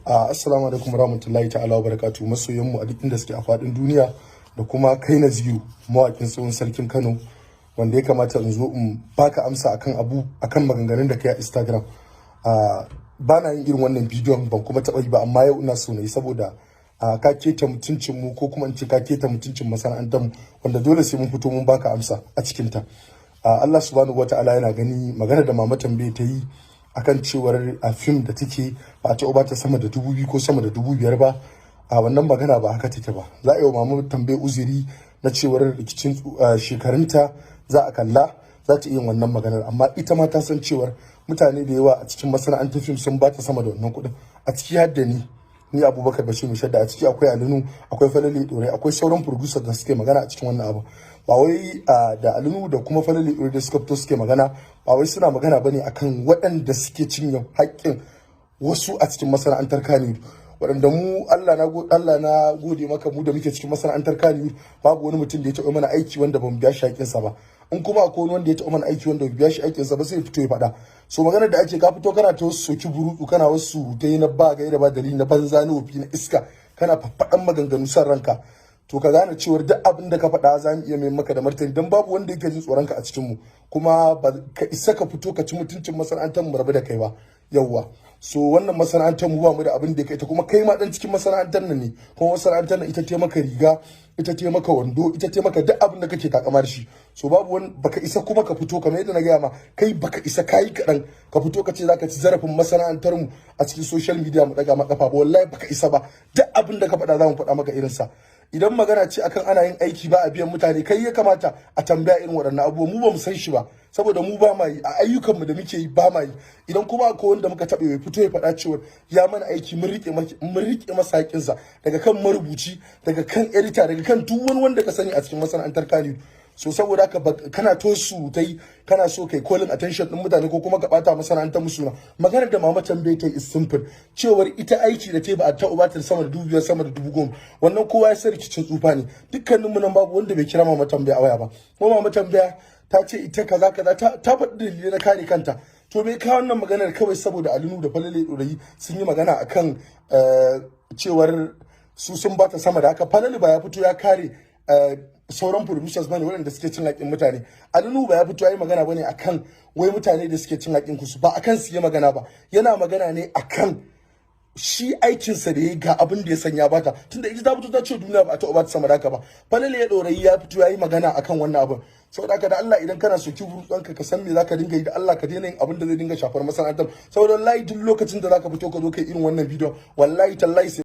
Assalamu alaikum warahmatullahi ta'ala wabarakatuh, masoyan mu a duk inda suke a faɗin duniya, da kuma kai Naziru, mawakin tsohon sarkin Kano, wanda ya kamata in zo in baka amsa akan abu, akan maganganun da kai a Instagram. Ba na yin irin wannan bidiyon, ban kuma taɓa yi ba, amma yau ina so na yi saboda ka keta mutuncin mu, ko kuma in ce ka keta mutuncin masana'antar mu, wanda dole sai mun fito mun baka amsa a cikin ta. Allah subhanahu wata'ala yana gani. Magana da Mama Tambaye ta yi akan cewar a fim da take ba a taɓa bata sama da 2000 ko sama da 5000 ba, a wannan magana ba haka take ba. Za a yi wa Mama Tambaye uzuri na cewar rikicin shekarunta za a kalla, za ta iya wannan maganar, amma ita ma ta san cewar mutane da yawa a cikin masana'antar fim sun bata sama da wannan kuɗin, a ciki har da ni Abubakar Bashir Mishadda, a ciki akwai Alinu, akwai Falali Dore, akwai sauran producer da suke magana a cikin wannan abu. Ba wai da Alinu da kuma Falali Dore da suka fito suke magana, ba wai suna magana bane akan waɗanda suke cinye haƙƙin wasu a cikin masana'antar Kannywood, waɗanda mu, Allah na gode maka, mu da muke cikin masana'antar Kannywood, babu wani mutum da ya taɓa mana aiki wanda bamu biya shi haƙƙinsa ba. In kuma akwai wani wanda ya taɓa mana aiki wanda biya shi haƙƙinsa ba, sai ya fito ya faɗa. So maganar da ake, ka fito kana ta wasu soki burutsu, kana wasu surutai na ba gaira ba dalili, na banza, na wofi, na iska, kana faffaɗan maganganu san ranka, to ka gane cewar duk abin da ka faɗa za mu iya mai maka da martani, don babu wanda yake jin tsoron ka a cikin mu, kuma ba ka isa ka fito ka ci mutuncin masana'antar mu rabu da kai ba. Yawwa, so wannan masana'antar mu ba mu da abin da ya kai ta, kuma kai ma dan cikin masana'antar nan ne, kuma masana'antar nan ita ce maka riga, ita ce maka wando, ita ce maka duk abin da kake takama da shi. So babu wani, baka isa kuma ka fito, kamar yadda na gaya ma, kai baka isa, kayi kaɗan ka fito ka ce zaka ci zarafin masana'antar mu a cikin social media mu daga maka kafa ba. Wallahi baka isa ba. Duk abin da ka faɗa, za mu faɗa maka irinsa. Idan magana ce akan ana yin aiki ba a biyan mutane, kai ya kamata a tambaya irin waɗannan abubuwa. Mu ba mu san shi ba, saboda mu ba ma yi a ayyukanmu da muke yi, ba ma yi. Idan kuma akwai wanda muka taɓa, ya fito ya faɗa cewa ya mana aiki, mun riƙe masa haƙƙinsa, daga kan marubuci, daga kan editor, daga kan duk wani wanda ka sani a cikin masana'antar Kannywood. So saboda haka, kana to surutai, kana so kai calling attention din mutane ko kuma ka bata masana'antar musu suna. Maganar da Mama Tambaye ta is simple, cewar ita aiki da ta ba a taɓa bata sama da 5000, sama da 10,000. Wannan kowa ya san rikicin tsufa ne. Dukkanin mu nan babu wanda bai kira Mama Tambaya a waya ba. Kuma Mama Tambaya ta ce ita kaza kaza, ta faɗi dalilai na kare kanta. To me ka wannan maganar? Kawai saboda Alinu da Falale Ɗorayi sun yi magana akan cewar su sun bata sama da haka. Falale ba ya fito ya kare sauran producers bane waɗanda suke cin haƙƙin mutane. Alinu ba ya fito ya yi magana bane akan wai mutane da suke cin haƙƙin kusu, ba akan su yi magana ba. Yana magana ne akan shi aikinsa da ya ga abin da ya sanya bata, tunda ita ta fito ta ce duniya ba a taɓa bata sama da haka ba. Falale ya Ɗorayi ya fito ya yi magana akan wannan abin. Saboda haka, da Allah, idan kana soki burutsanka, ka san me zaka dinga yi. Da Allah ka daina yin abin da zai dinga shafar masana'antar, saboda wallahi duk lokacin da zaka fito ka zo kai irin wannan bidiyon, wallahi tallahi sai